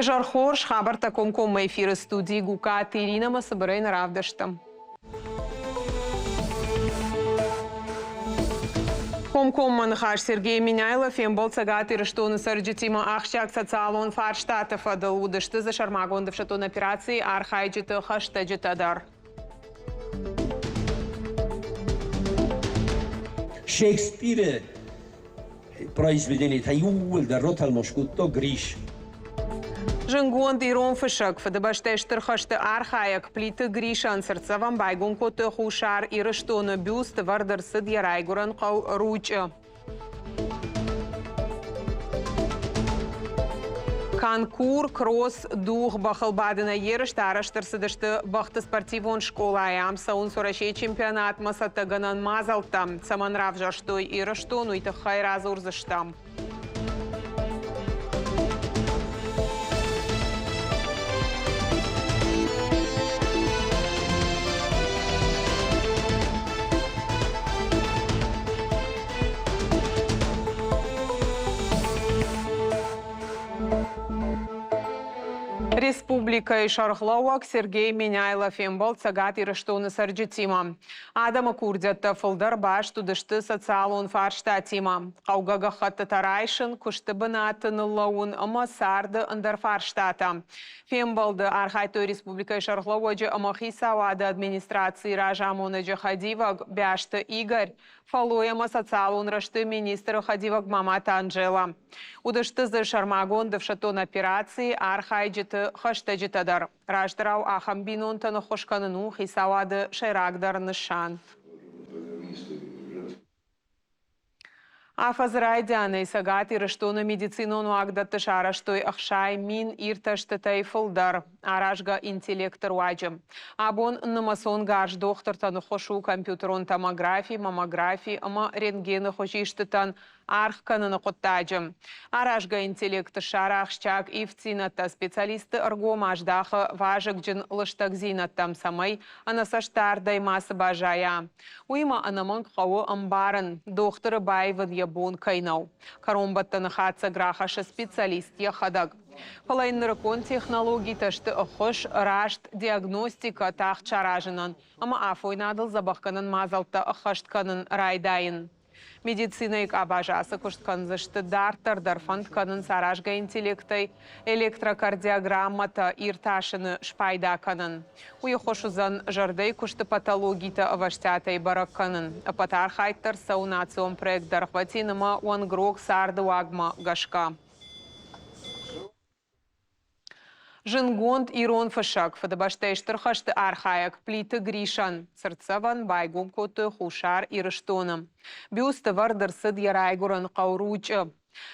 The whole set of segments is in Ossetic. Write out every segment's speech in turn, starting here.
Уе зӕр хорз, хабӕрттӕ комкоммӕ эфиры студийы Гукаты Иринӕмӕ цыбырӕй нӕ равдыстам. Комкоммӕ ныхас Сергей Меняйло фембӕлд Цӕгат Ирыстоны цӕрджытимӕ ахсджиаг социалон фарстаты фӕдыл. Уыдысты дзы сӕрмагонд ӕфсӕддон операцийы архайджыты хӕстӕджытӕ дӕр. Шекспиры произведенитӕ иууылдӕр ротӕлмас кодта Гриш. Зынгонд ирон фыссӕг, Фыдыбӕстӕйы Стыр хӕсты архайӕг Плиты Гришӕн цыртдзӕвӕн байгом кодтой Хуссар Ирыстоны. Бюст ӕвӕрд ӕрцыд йӕ райгуырӕн хъӕу Ручъы. Конкур, кросс, дугъ, бӕхыл бадынӕй ерыстӕ арӕзт ӕрцыдысты бӕхты спортивон скъолайы. Ам цӕуынц Уӕрӕсейы чемпионатмӕ цӕттӕгӕнӕн мадзӕлттӕ. Цӕмӕн равзӕрстой Ирыстон, уый тыххӕй радзурдзыстӕм. Республикӕйы сӕргълӕууӕг Сергей Меняйло фембӕлд Цӕгат Ирыстоны цӕрджытимӕ. Адӕмы курдиӕттӕ фылдӕр баст уыдысты социалон фарстатимӕ. Хъӕугӕ гӕххӕттытӕ райсын, куысты бынаты ныллӕууын ӕмӕ царды ӕндӕр фарстатӕ. Фембӕлды архайдтой республикӕйы сӕргълӕууӕджы ӕмӕ хицауады администрацийы разамонӕджы хӕдивӕг Бясты Игорь, фӕллой ӕмӕ социалон рӕзты министры хӕдивӕг Маматы Анжела. Уыдысты дзы сӕрмагонд ӕфсӕддон операцийы архайджыты хӕстӕджытӕ дӕр. Раздӕрау ахӕм бинонтӕн ӕххуыс кӕнын у хицауады сӕйрагдӕр нысан. Афӕдзы райдианӕй Цӕгат Ирыстоны медицинон уагдӕтты сарӕзтой 60 000 иртӕстытӕй фылдӕр аразгӕ интеллекты руаджы. Абон нымӕцон гарз дохтыртӕн ӕххуыс у компьютерон томографи, маммографи ӕмӕ рентгены хуызистытӕн аргъ кӕныны хъуыддаджы. Аразгӕ интеллекты сарӕхстджаг ивддзинӕдтӕ специалистты ӕргом аздахы вазыгджын лыстӕгдзинӕдтӕм, цӕмӕй ӕнӕцӕстдардӕй мацы баззайа. Уыимӕ ӕнӕмӕнг хъӕуы ӕмбарын, дохтыры баивын йӕ бон кӕй нӕу. Кӕронбӕттӕны хатдзӕг рахӕссы специалист йӕхӕдӕг. Фӕлӕ йын нырыккон технологитӕ сты ӕххуыс раст диагностикӕ тагъд саразынӕн ӕмӕ афойнадыл дзӕбӕхгӕнӕн мадзӕлттӕ ӕххӕст кӕнын райдайын. Медицинӕйы къабазы ацы куыст кӕндзысты дарддӕр дӕр фӕнд кӕнынц аразгӕ интеллектӕй электрокардиограммӕтӕ иртасыны спайда кӕнын. Уый ӕххуыс уыдзӕн зӕрдӕйы куысты патологитӕ ӕвӕстиатӕй бӕрӕг кӕнын. Ӕппӕт архайд дӕр цӕуы национ проект Дӕргъвӕтин ӕмӕ уӕнгрог царды уагмӕ гӕсгӕ. Зындгонд ирон фыссӕг, Фыдыбӕстӕйы Стыр хӕсты архайӕг Плиты Гришӕн цыртдзӕвӕн байгом кодтой Хуссар Ирыстоны. Бюст ӕвӕрд ӕрцыд йӕ райгуырӕн хъӕу Ручъы.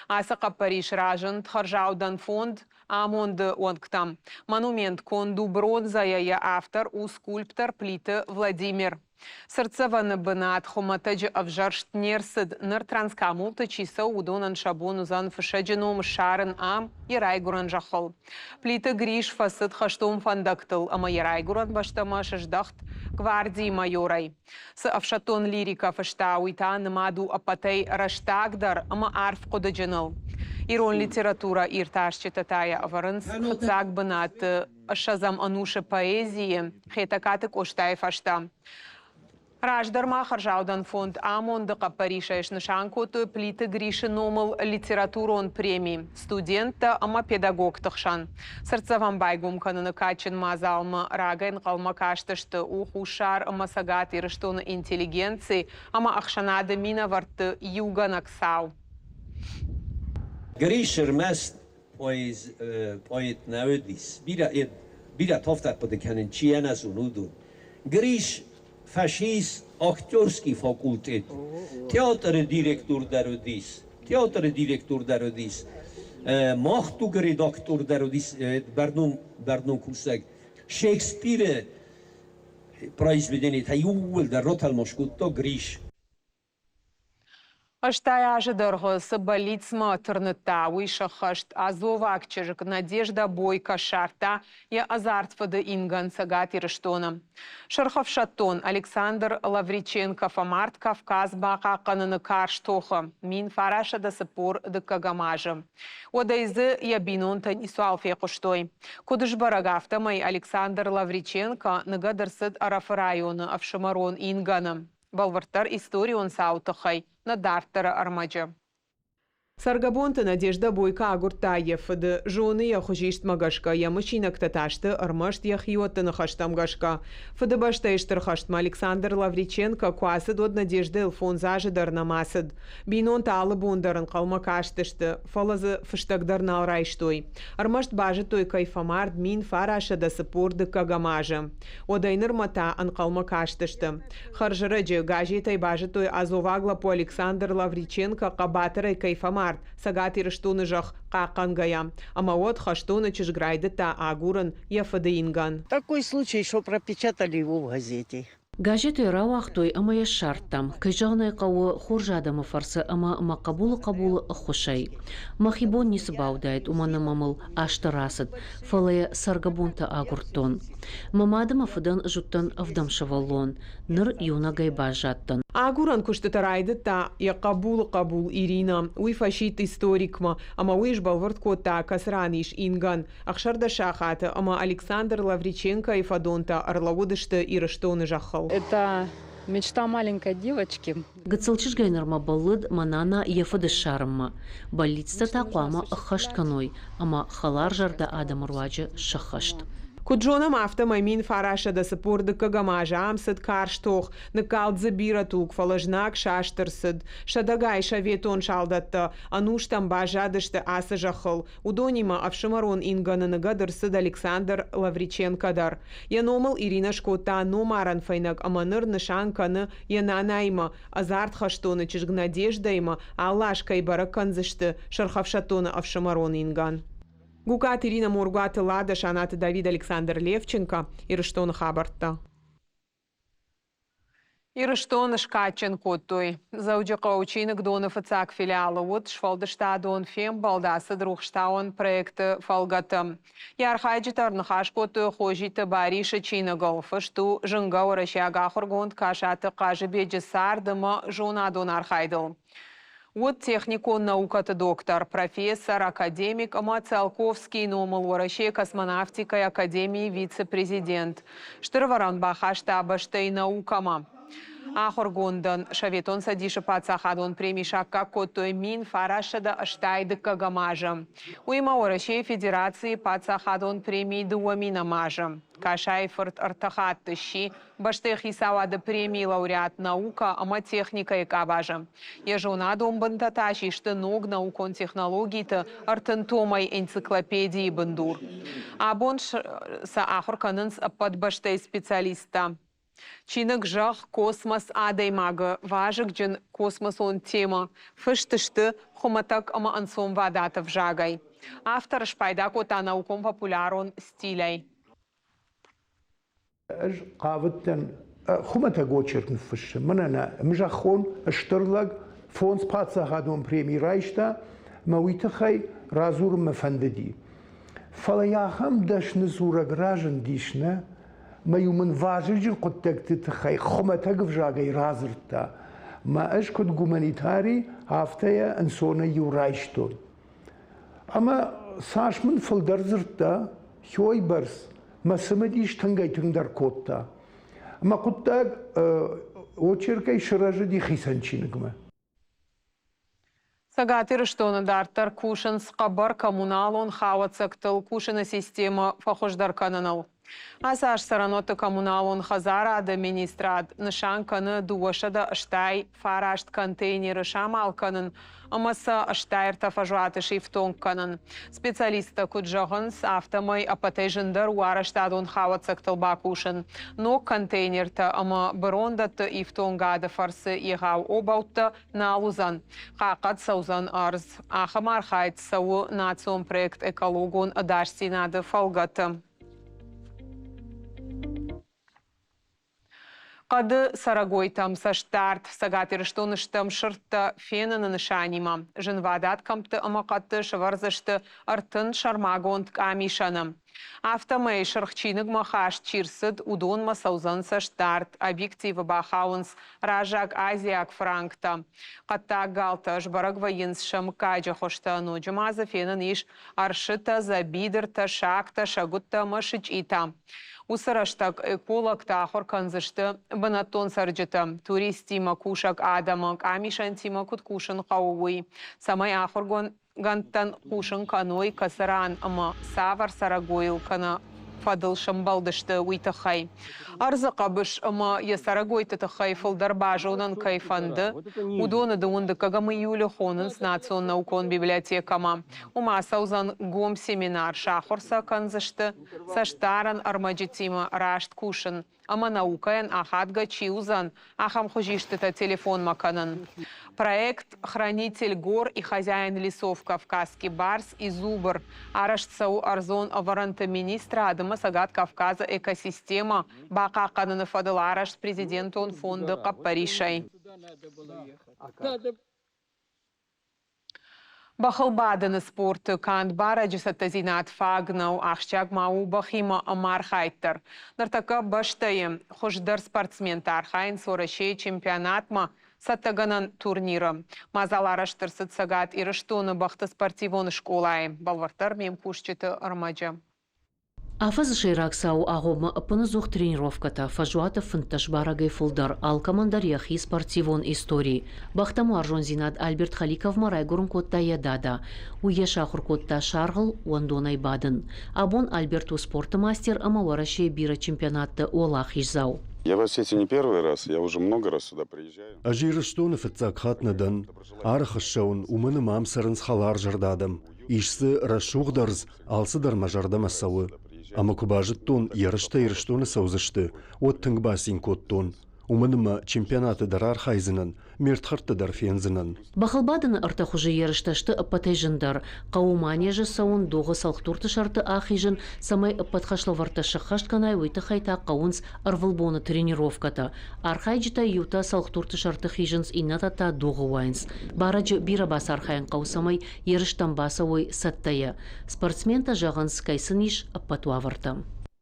Ацы хъӕппӕрис разынд хӕрзаудӕн фонд Амонды уӕнгтӕм. Монумент конд у бронзӕйӕ, йӕ автор у скульптор Плиты Владимир. Цыртдзӕвӕны бынат хуымӕтӕджы ӕвзӕрст не рцыд. Ныр Транскамулты чи цӕуы, уыдонӕн сӕ бон уыдзӕн фыссӕджы ном ссарын ам, йӕ райгуырӕн зӕххыл. Плиты Гриш фӕцыд хӕстон фӕндӕгтыл ӕмӕ йӕ райгуырӕн бӕстӕмӕ сыздӕхт гвардийы майорӕй. Цы ӕфсӕддон лирикӕ фыста, уый та нымад у ӕппӕтӕй рӕстагдӕр ӕмӕ арф хъуыдыджыныл. Ирон литературӕ иртасджытӕ та йӕ ӕвӕрынц фыццаг бынаты ссӕдзӕм ӕнусы поэзийы Хетӕгкаты Къостайы фӕстӕ. Раздӕр ма хӕрзаудӕн фонд Амонды хъӕппӕрисӕй снысан кодтой Плиты Грисы номыл литературон преми студенттӕ ӕмӕ педагогты хсӕн. Цыртдзӕвӕн байгом кӕныны кадджын мадзалмӕ рагӕй ӕнхъӕлмӕ кастысты у Хуссар ӕмӕ Цӕгат Ирыстоны интеллигенци ӕмӕ ӕхсӕнады минӕвӕртты иугӕнӕг цау. Грис ӕрмӕст поэт нӕ уыдис. Бирӕ, бирӕ тофтӕ хъуыды кӕнын, чи ӕнӕзон, уыдон. Грис фӕцис актерский факультет, театры директор дӕр уыдис, театры директор дӕр уыдис, мах дуг-ы редактор дӕр уыдис, бӕрнон, бӕрнон кусӕг. Шекспиры произведенитӕ иууылдӕр ротӕлмас кодта Гриш. 80 азы дӕргъы цы бӕллицмӕ тырныдта, уый сӕххӕст. Азоваг чызг Надежда Бойко ссардта йӕ ӕдзард фыды ингӕн Цӕгат Ирыстоны. Сырхӕфсӕддон Александр Лавриченко фӕмард Кавказ бахъахъхъӕныны карз тохы 1942 азы. Уӕдӕй дзы йӕ бинонтӕ ницуал фехъуыстой. Куыд сбӕрӕг, афтӕмӕй Александр Лавриченко ныгӕд ӕрцыд Ӕрӕфы районы ӕфсымӕрон ингӕны. Бӕлвырддӕр историон цауы тыххӕй нӕ дарддӕры ӕрмӕджы. Цӕргӕбонты Надежда Бойко агуырдта йӕ фыды, зоны йӕ хуызистмӕ гӕсгӕ, йӕ мысинӕгтӕ та сты ӕрмӕст йӕ хиуӕтты ныхӕстӕм гӕсгӕ. Фыдыбӕстӕйы Стыр хӕстмӕ Александр Лавриченко куы ацыд, уӕд Надеждӕйыл фондз азы дӕр нӕма цыд. Бинонтӕ алы бон дӕр ӕнхъӕлмӕ кастысты, фӕлӕ дзы фыстӕг дӕр нал райстой. Ӕрмӕст базыдтой, кӕй фӕмард 1942 азы. Уӕдӕй нырмӕ та ӕнхъӕлмӕ кастысты. Хӕрзӕрӕджы газетӕй базыдтой азоваг лӕппу Александр Лавриченко хъӕбатырӕй кӕй фӕмард Цӕгат Ирыстоны зӕхх хъахъхъӕнгӕйӕ. Ӕмӕ уӕд хӕстоны чызг райдыдта агурын йӕ фыды ингӕн. Такой случай, что пропечатали его в газете. Газетӕй рауагътой ӕмӕ йӕ ссардтам, кӕй зӕгъын ӕй хъӕуы, хорз адӕмы фӕрцы ӕмӕ мӕ хъӕбулы хъӕбулы ӕххуысӕй. Мӕхи бон ницы бауыдаид, уымӕн ӕмӕ мыл азтӕ рацыд, фӕлӕ йӕ цӕргӕбонтӕ агуырдтон. Мӕ мады мӕ фыдӕн ӕз уыдтӕн ӕвдӕм сывӕллон, ныр иунӕгӕй баззадтӕн. Агурӕн куыстытӕ райдыдта йӕ хъӕбулы хъӕбул Иринӕ. Уый фӕсидт историкмӕ, ӕмӕ уый сбӕлвырд кодта, кӕцы ран ис ингӕн. 16 сахаты ӕмӕ Александр Лавриченкойы фӕдонтӕ ӕрлӕууыдысты Ирыстоны зӕххыл. Это мечта маленькой девочки. Гыццыл чызгӕй нырмӕ бӕллыд мӕ нана йӕ фыды ссарынмӕ. Бӕллицтӕ та хъуамӕ ӕххӕст кӕной ӕмӕ хӕларзӕрдӕ адӕмы руаджы сӕххӕст. Куыд зонӕм, афтӕмӕй 1942 азы ам цыд карз тох, ныккалд дзы бирӕ туг, фӕлӕ знаг саст ӕрцыд. Сӕдӕгай советон салдӕттӕ ӕнустӕм баззадысты ацы зӕххыл. Уыдонимӕ ӕфсымӕрон ингӕны ныгӕд ӕрцыд Александр Лавриченко дӕр. Йӕ номыл Иринӕ скодта номарӕн фӕйнӕг ӕмӕ ныр нысан кӕны йӕ нанаимӕ, ӕдзард хӕстоны чызг Надеждӕимӕ алы аз кӕй бӕрӕг кӕндзысты сырхӕфсӕддоны ӕфсымӕрон ингӕн. Гукаты Иринӕ, Моргуаты Лада, Санаты Давид, Александр Левченко, Ирыстоны хабӕрттӕ. Ирыстоны скадджын кодтой. Дзӕуджыхъӕуы чиныгдоны фыццаг филиалы уыд сфӕлдыстадон фембӕлд ацыд рухстауӕн проекты фӕлгӕты. Йӕ архайджытӕ ӕрныхас кодтой Хозиты Барисы чиныгыл. Фыст у зынгӕ уӕрӕсейаг ахуыргонд Касаты Хъазыбеджы цард ӕмӕ зонадон архайдыл. Уыд техникон наукӕты доктор, профессор, академик ӕмӕ Циолковскийы номыл Уӕрӕсейы космонавтикӕйы академийы вице-президент. Стыр ӕвӕрӕн бахаста бӕстӕйы наукӕмӕ. Ахуыргондӕн Советон Цӕдисы паддзахадон преми саккаг кодтой 1982 азы. Уыимӕ Уӕрӕсейы Федерацийы паддзахадон преми 2000 азы. Касайы-фырт ӕртӕ хатты сси бӕстӕйы хицауады премийы лауреат наукӕ ӕмӕ техникӕйы къабазы. Йӕ зонадон бынтӕ та систы ног наукон технологиты 30 томӕй энциклопедийы бындур. Абон сӕ ахуыр кӕнынц ӕппӕт бӕстӕйы специалисттӕ. Чиныг Зӕхх, космос, адӕймагы вазыгджын космосон темӕ фыст сты хуымӕтӕг ӕмӕ ӕнцонвадат ӕвзагӕй. Автор спайда кодта наукон-популярон стилӕй. Ӕз хъавыдтӕн хуымӕтӕг очерк ныффыссын. Мӕнӕ нӕ мзӕххон стыр лӕг фондз паддзахадон преми райста, мӕ уый тыххӕй радзурын мӕ фӕндыди. Фӕлӕ йӕ ахӕм дӕсны дзурӕг разындис, нӕ? Мӕ-иу мын вазыгджын хъуыддӕгты тыххӕй хуымӕтӕг ӕвзагӕй радзырдта. Мӕ ӕз куыд гуманитари, афтӕ йӕ ӕнцонӕй-иу райстон. Ӕмӕ цас мын фылдӕр дзырдта, уыйбӕрц мӕ цымыдис тынгӕй-тынгдӕр кодта. Мӕ хъуыддаг очеркӕй сырӕзыди хицӕн чиныгмӕ. Цӕгат Ирыстоны дарддӕр кусынц хъӕбӕр коммуналон хауӕццӕгтыл кусыны системӕ фӕхуыздӕр кӕныныл. Ацы аз цӕрӕнуӕтты коммуналон хӕдзарады министрад нысан кӕны 289 контейнеры самал кӕнын ӕмӕ сӕ 83 фӕзуаты сифтонг кӕнын. Специалисттӕ куыд зӕгъынц, афтӕмӕй ӕппӕтӕй зындӕр у арӕзтадон хауӕццӕгтыл бакусын. Ног контейнертӕ ӕмӕ бырондӕтты ифтонгады фӕрцы егъау обӕуттӕ нал уыдзӕн. Хъахъхъӕд цӕудзӕн ӕрдз. Ахӕм архайд цӕуы национ проект «Экологон ӕдасдзинад-ы фӕлгӕты. Хъӕды цӕрӕгойтӕм цӕстдард Цӕгат Ирыстоны стӕм сырдтӕ феныны нысанимӕ. Зынвадат кӕмтты ӕмӕ хъӕдты сӕвӕрдзысты 30 сӕрмагонд къамисӕны. Афтӕмӕй Сырх чиныгмӕ хаст чи рцыд, уыдонмӕ цӕудзӕн цӕстдард. Объективы бахауынц раззаг азиаг фыранктӕ. Хъӕддаг галтӕ сбӕрӕг вӕййынц сӕ мыггаджы хуызтӕ. Ноджы ма дзы фенӕн ис ӕрсытӕ, дзӕбидыртӕ, сагтӕ, сӕгуыттӕ ӕмӕ сычъитӕ. Уыцы рӕстӕг экологтӕ ахуыр кӕндзысты бынӕттон цӕрджыты, туристтимӕ, кусӕг адӕмы, къамисӕнтимӕ куыд кусын хъӕуы, уый, цӕмӕй ахуыргӕндтӕн хъусын кӕной, кӕцы ран ӕмӕ цавӕр цӕрӕгойыл кӕнӕ фӕдыл сӕмбӕлдысты, уый тыххӕй. Ӕрдзы хъӕбыс ӕмӕ йӕ цӕрӕгойты тыххӕй фылдӕр базонын кӕй фӕнды, уыдоны дыууын дыккӕгӕм июлы хонынц Национ наукон библиотекӕмӕ. Уым ацӕудзӕн гом семинар, сахуыр сӕ кӕндзысты цӕстдарӕн ӕрмӕджытимӕ раст кусын ӕмӕ наукӕйӕн ахадгӕ чи уыдзӕн, ахӕм хуызистытӕ телефонмӕ кӕнын. Проект «Хранитель гор и хозяин лесов Кавказский барс и зубр» арӕзт цӕуы ӕрдзон ӕвӕрӕнты министрад ӕмӕ Цӕгат Кавказы экосистемӕ бахъахъхъӕныны фӕдыл арӕзт президентон фонды хъӕппӕрисӕй. Бӕхылбадыны спорты канд барӕджы цӕттӕдзинад фаг нӕу, ахсджиаг ма у бӕхимӕ ӕмархайд дӕр. Ныртӕккӕ бӕстӕйы хуыздӕр спортсментӕ архайынц Уӕрӕсейы чемпионатмӕ цӕттӕгӕнӕн турниры. Мадзал арӕзт ӕрцыд Цӕгат Ирыстоны бӕхты спортивон скъолайы. Бӕлвырддӕр ме мкусджыты ӕрмӕджы. Афӕдзы сӕйраг цауы агъоммӕ ӕппынӕдзух тренировкӕтӕ, фӕзуаты 15 барӕгӕй фылдӕр, алкӕмӕн дӕр йӕхи спортивон истори. Бӕхтӕм уарзондзинад Альберт Халиковмӕ райгуырын кодта йӕ дада. Уый йӕ сахуыр кодта саргъыл уӕндонӕй бадын. Абон Альберт у спорты мастер ӕмӕ Уӕрӕсейы бирӕ чемпионатты уӕлахиздзау. Я в Осетии не первый раз, я уже много раз сюда приезжаю. Ӕз Ирыстоны фыццаг хатт нӕ дӕн. Арӕх ссӕуын, уымӕн ӕмӕ ам цӕрынц хӕларзӕрдӕ адӕм. Ис дзы рӕсугъд ӕрдз, алцыдӕр мӕ зӕрдӕмӕ цӕуы. Ӕмӕ куы базыдтон, ерыстӕ Ирыстоны цӕудзысты, уӕд тынг бацин кодтон. Уымӕн ӕмӕ чемпионаты дӕр архайдзынӕн, ме рдхӕрдты дӕр фендзынӕн. Бӕхылбадыны ӕртӕ хуызы ерыстӕ сты ӕппӕтӕй зындӕр. Хъӕуы манежы цӕуын, дугъы цӕлхдурты сӕрты ахизын, цӕмӕй ӕппӕт хӕслӕвӕрдтӕ сӕххӕст кӕнай, уый тыххӕй та хъӕуынц ӕрвылбоны тренировкӕтӕ. Архайджытӕй иутӕ цӕлхдурты сӕрты хизынц, иннӕтӕ та дугъы уайынц. Барӕджы бирӕ бацархайын хъӕуы, цӕмӕй ерыстӕм бацӕуой цӕттӕйӕ. Спортсментӕ зӕгъынц, кӕй сын ис ӕппӕт уавӕртӕ.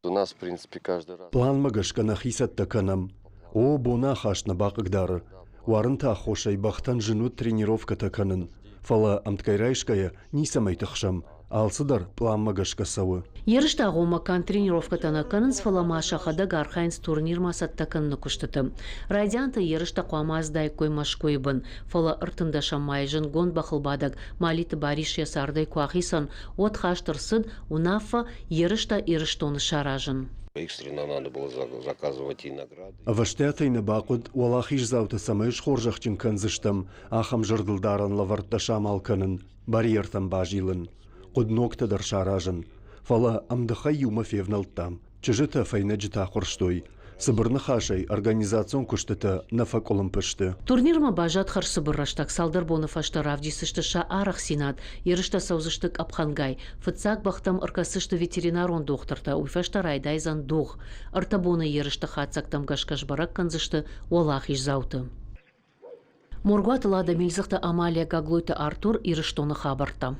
У нас, в принципе, каждый раз. Планмӕ гӕсгӕ нӕхи цӕттӕ кӕнӕм. О, боны ахаст нӕ бахъыгдары. Уарынты аххосӕй бӕхтӕн зын уыд тренировкӕтӕ кӕнын. Фӕлӕ, ӕмткӕй райсгӕйӕ, ницӕмӕй тыхсӕм. Алцыдӕр пъланмӕ гӕсгӕ цӕуы. Ерысты агъоммӕ канд тренировкӕтӕ нӕ кӕнынц, фӕлӕ ма сӕхӕдӕг архайынц турнирмӕ цӕттӕ кӕныны куыстыты. Райдианты ерыстӕ хъуамӕ аздаиккой Мӕскуыйы бын, фӕлӕ 13-ӕм майы зындгонд бӕхылбадӕг Малиты Барис йӕ цардӕй куы ахицӕн, уӕд хаст ӕрцыд уынаффӕ ерыстӕ Ирыстоны саразын. Экстренно надо было заказывать и награды. Ӕвӕстиатӕй нӕ бахъуыд, уӕлахиздзаутӕ цӕмӕй схорзӕхджын кӕндзыстӕм, ахӕм зӕрдылдарӕн лӕвӕрттӕ самал кӕнын, барьертӕм базилын. Хъуыд ногтӕ дӕр саразын. Фӕлӕ ӕмдыхӕй иумӕ февнӕлдтам. Чызджытӕ фӕйнӕджытӕ ахуырстой. Цыбыр ныхасӕй, организацион куыстытӕ нӕ фӕкъуылымпы сты. Турнирмӕ баззад хӕрзцыбыр рӕстӕг. Цалдӕр боны фӕстӕ равдисдзысты сӕ арӕхстдзинад. Ерыстӕ цӕудзысты къӕпхӕнгай. Фыццаг бӕхтӕм ӕркӕсдзысты ветеринарон дохтыртӕ, уый фӕстӕ райдайдзӕн дугъ. Ӕртӕ боны ерысты хатдзӕгтӕм гӕсгӕ сбӕрӕг кӕндзысты уӕлахиздзауты. Моргуаты Лада Милдзыхты Амалия Гаглойты Артур, Ирыстоны хабӕрттӕ.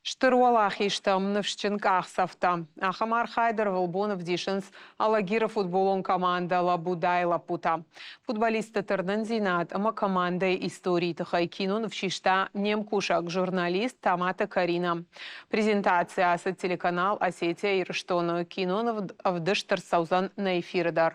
Стыр уӕлахизтӕм ныфсджын къахдзӕфтӕ. Ахӕм архайд ӕрвылбон ӕвдисынц Алагиры футболон командӕ Лабудайы лӕппутӕ. Футболистты тырнындзинад ӕмӕ командӕйы историйы тыххӕй киноныв систа не мкусӕг журналист Таматы Каринӕ. Презентаци ацыд телеканал Осетия Ирыстоны. Киноныв ӕвдыст ӕрцӕудзӕн нӕ эфиры дӕр.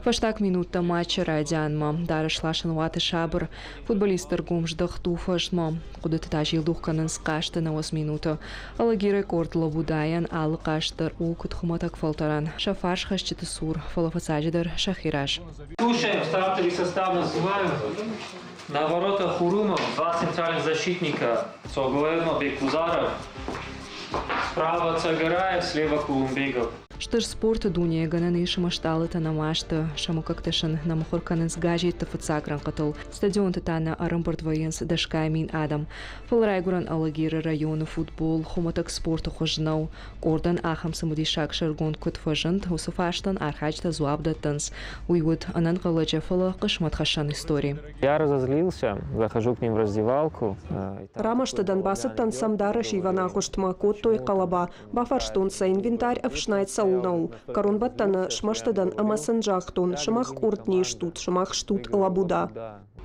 Фӕстаг минуттӕ матчы райдианмӕ дарӕс ласӕн уаты сабыр. Футболистты ргом здӕхт у фӕзмӕ. Хъуыдыты та зилдух кӕнынц хъазты 90 минуты. Алагиры къорд Лабудайӕн алы хъазт дӕр у куыд хуымӕтӕг фӕлтӕрӕн, сӕ фарсхӕцджыты цур, фӕлӕ фыццаджыдӕр сӕхи раз. Слушаем, стартовый состав называю. На воротах Урумов, два центральных защитника, Цоглоевма, Бекузаров. Справа Цагараев, слева Кулумбегов. Стыр спорты дунейы гӕнӕн ис ӕмӕ стъалытӕ нӕма сты, сӕ мыггӕгтӕ сын нӕ мыхуыр кӕнынц газетты фыццаг рӕнхъытыл, стадионты та нӕ ӕрӕмбырд вӕййынц дӕсгай мин адӕм. Фӕлӕ райгуырӕн Алагиры районы футбол хуымӕтӕг спорты хуыз нӕу. Къордӕн ахӕм цымыдисаг сӕргонд куыд фӕзынд, уыцы фарстӕн архайджытӕ дзуапп дӕттынц. Уый уыд ӕнӕнхъӕлӕджы, фӕлӕ хъысмӕтхӕссӕн истори. Я разозлился, захожу к ним в раздевалку. Рамӕсты дӕн, бацыдтӕн сӕм дарӕсивӕн агъуыстмӕ, кодтой хъӕлӕба. Бафарстон сӕ, инвентарь ӕфснайд цӕуылнӕ у. Кӕронбӕттӕны смӕсты дӕн ӕмӕ сын загътон, сымах къорд не стут, сымах стут лабуда.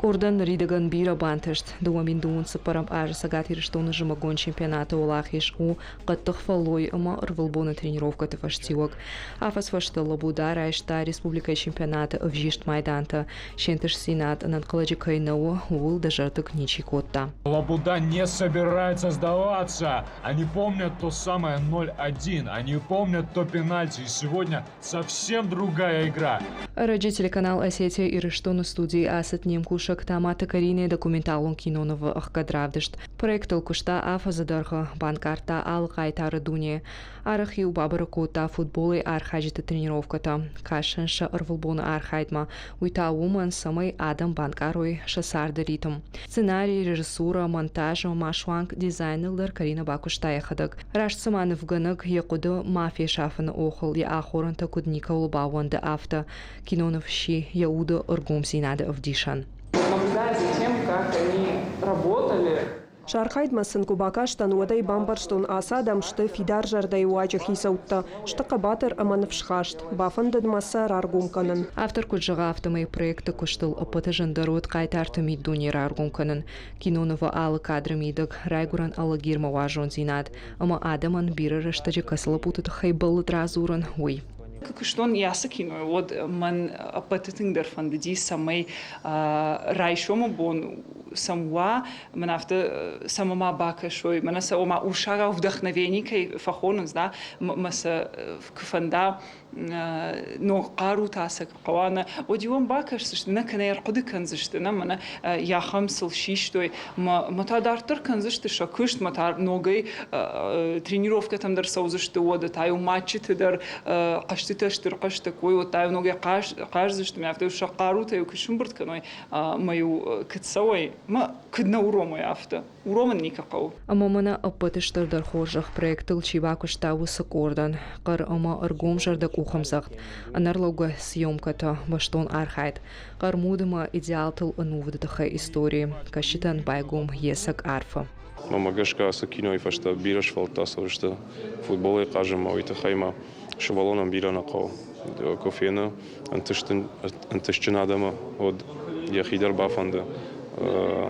Къордӕн ныридӕгӕн бирӕ бантыст. 2024 азы Цӕгат Ирыстоны зымӕгон чемпионаты уӕлахиз у хъӕддых фӕллой ӕмӕ ӕрвылбоны тренировкӕты фӕстиуӕг. Афӕдз фӕстӕ Лабуда райста республикӕйы чемпионаты ӕвзист майдантӕ. Се нтыстдзинад ӕнӕнхъӕлӕджы кӕй нӕ у, ууыл дызӕрдыг ничи кодта. Лабуда не собирается сдаваться. Они помнят то самое 0-1, они помнят то пенальти. И сегодня совсем другая игра. Ӕрӕджы телеканал Осетия Ирыстоны студийы ацыд не мкусӕг Таматы Каринӕйы документалон кинонывы ӕхгӕд равдыст. Проектыл куыста афӕдзы дӕргъы, банкъардта алы хъайтары дуне. Арӕх-иу бабӕрӕг кодта футболӕй архайджыты тренировкӕтӕ, кӕсын сӕ ӕрвылбоны архайдмӕ. Уый та уымӕн, цӕмӕй адӕм банкъарой сӕ царды ритм. Сценарий, режиссура, монтаж ӕмӕ суанг дизайныл дӕр Каринӕ бакуыста йӕхӕдӕг. Раст цыма нывгӕнӕг йӕ хъуыды ма фесафыны охыл йӕ ахорӕнтӕ куыд никӕуыл баууӕнды, афтӕ киноныв сси йӕ уды ӕргомдзинады ӕвдисӕн. Наблюдая за тем, как они работали, Сӕ архайдмӕ сын куы бакастӕн, уӕд ӕй бамбӕрстон, ацы адӕм сты фидар зӕрдӕйы уаджы хицӕуттӕ, сты хъӕбатыр ӕмӕ ныфсхаст. Бафӕндыд мӕ сӕ раргом кӕнын. Автор куыд зӕгъы, афтӕмӕй проекты куыстыл ӕппӕты зындӕр уыд хъайтарты миддуне раргом кӕнын. Кинонывы алы кадры мидӕг райгуырӕн Алагирмӕ уарзондзинад ӕмӕ адӕмӕн бирӕ рӕстӕджы кӕцы лӕппуты тыххӕй бӕллыд радзурын, уый. Куы куыстон ацы кинойы, уӕд мӕн ӕппӕты тынгдӕр фӕндыди, цӕмӕй райсомы бон сӕм уа, мӕн афтӕ цӕмӕ ма бакӕсой, мӕнӕ сӕ ома урсагау вдохновение кӕй фӕхонынц, да, мӕ сӕ куы фӕнда ног хъарутӕ сӕ куы хъӕуа, нӕ, уӕд-иу ӕм бакӕсдзысты, нӕ кӕнӕ ӕрхъуыды кӕндзысты, нӕ, мӕнӕ йахӕм сыл систой, мӕ та дарддӕр кӕндзысты сӕ куыст, мӕ та ногӕй тренировкӕтӕм дӕр цӕудзысты, уӕдӕ та-иу матчыты дӕр хъӕзтытӕ стыр хъӕзтӕ кой, уӕд та-иу ногӕй хъаздзысты, мӕ афтӕ сӕ хъарутӕ-иу куы сымбырд кӕной, ӕмӕ-иу куыд цӕуой, мӕ куыд нӕ уромой, афтӕ. Уромын никӕ хъӕуы. Ӕмӕ мӕнӕ ӕппӕты стырдӕр хорзӕх проектыл чи бакуыста, уыцы къордӕн хъӕр ӕмӕ ӕргомзӕрдӕ къухӕмдзӕгъд, ӕнӕрлӕугӕ съемкӕтӕ, бӕстон архайд, хъӕрмуд ӕмӕ идеалтыл ӕнувыды тыххӕй истори кӕсджытӕн байгом йе цӕг арфӕ. Мӕнмӕ гӕсгӕ ацы кинойы фӕстӕ бирӕ сфӕлдта цӕудзысты футболӕй хъазынмӕ, уый тыххӕй ма сывӕллонӕн бирӕ нӕ хъӕуы. Куы фены ӕнтыстджын адӕмы, уӕд йӕхи дӕр бафӕнды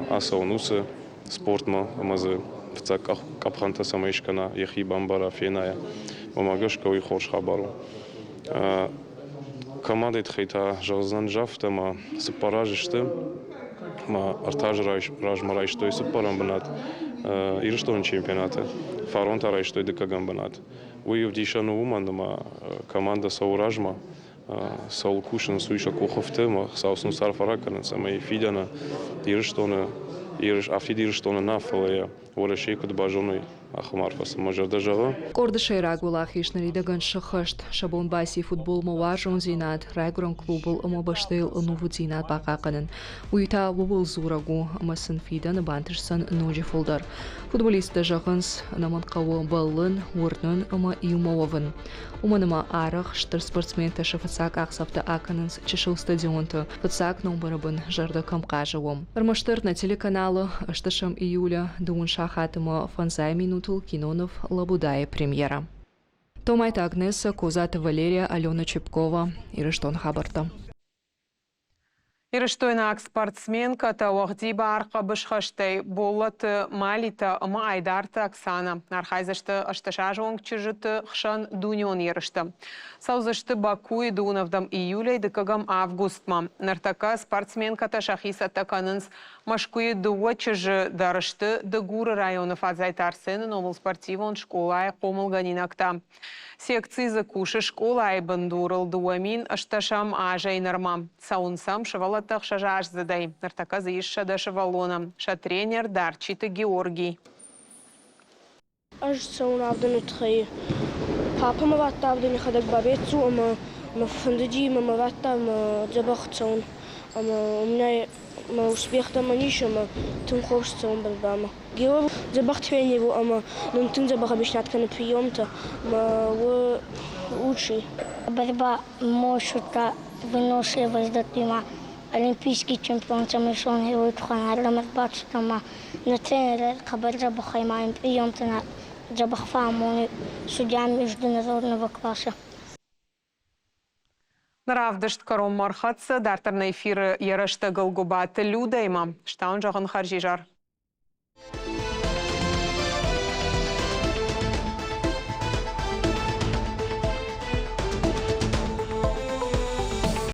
ацӕуын уыцы спортмӕ ӕмӕ дзы фыццаг къӕпхӕнтӕ цӕмӕй скӕна, йӕхи бамбара, фена йӕ. Уымӕ гӕсгӕ уый хорз хабар у. Командӕйы тыххӕй та зӕгъдзынӕн афтӕ, ӕмӕ цыппар азы сты ӕмӕ ӕртӕ азы размӕ райстой цыппӕрӕм бынат Ирыстоны чемпионаты, фарон та райстой дыккӕгӕм бынат. Уый ӕвдисӕн у уымӕн, ӕмӕ командӕ цӕуы размӕ, цӕуыл кусынц, уый сӕ къухы фты ӕмӕ Хуыцау сын арфӕ ракӕнынц, ӕмӕ фидӕны Ирыстоны, афтид Ирыстоны нӕ, фӕлӕ йӕ Уӕрӕсейы куыд базоной, ахӕм арфӕ сын мӕ зӕрдӕ зӕгъы. Къорды сӕйраг уӕлахиз ныридӕгӕн сыххӕст. Сӕ бон баци футболмӕ уарзондзинад, райгуырӕн клубыл ӕмӕ бӕстӕйыл ӕнувыддзинад бахъахъхъӕнын. Уый та ууыл дзурӕг у, ӕмӕ сын фидӕны бантысдзӕн ноджы фылдӕр. Футболисттӕ зӕгъынц, ӕнӕмӕнг хъӕуы бӕллын, уырнын ӕмӕ иумӕ уӕвын. Уымӕн ӕмӕ арӕх стыр спортсментӕ сӕ фыццаг къахдзӕфтӕ акӕнынц чысыл стадионты, фыццаг номыры бын зӕрдӕ кӕм хъазы, уым. Ӕрмӕстдӕр нӕ телеканалы ӕстӕсӕм июлы дыууын сахат ӕмӕ фӕндзай минутыл киноныв Лабудайы премьерӕ. Томайты Агнесса, Козаты Валерия, Алена Чепкова, Ирыстон хабӕрттӕ. Ирыстойнаг спортсменкӕтӕ уӕгъдибар хъӕбысхӕстӕй Боллоты Малитӕ ӕмӕ Айдарты Оксана архайдзысты ӕстӕсазон чызджыты хсӕн дунеон ерысты. Цӕудзысты Бакуйы дыууын июлӕй дыккӕгӕм августмӕ. Ныртӕккӕ спортсменкӕтӕ сӕхи цӕттӕ кӕнынц Мӕскуыйы дыууӕ чызджы дӕр сты Дыгуры районы Фадзайты Арсены номыл спортивон скъолайы хъомылгӕнинӕгтӕ. Секци дзы кусы скъолайы бындурыл 2008 азӕй нырмӕ. Цӕуынц сӕм сывӕллӕттӕ ӕхсӕзаздзыдӕй. Ныртӕккӕ дзы ис 100 сывӕллоны. Сӕ тренер Дарчиты Георгий. Ӕз цӕуын авдӕны тыххӕй. Папа мӕ радта авдӕн, йӕхӕдӕг бабеццу ӕмӕ мӕ фӕндыди ӕмӕ мӕ радта ӕмӕ дзӕбӕх цӕуын. Ӕмӕ у меня мӕ успехтӕ мӕн ис ӕмӕ тынг хорз цӕуын борьбамӕ. Геор дзӕбӕх тренер у ӕмӕ нын тынг дзӕбӕх объяснять кӕны приемтӕ ӕмӕ у лучший. Борьба мощута выносливость дӕттимӕ олимпийский чемпион цӕмӕйсон уый туххӕн ардӕм ӕрбацыдтӕн ӕма нӕ тренер хъӕбӕр дзӕбӕхӕй ма ин приемтӕ дзӕбӕх фӕамоны судья международного класса. Равдыст кӕронмӕ ӕрхӕццӕ. Дарддӕр нӕ эфиры йӕ рӕстӕгыл Гуыбаты Людӕимӕ. Стауын зӕгъын хӕрзизӕр.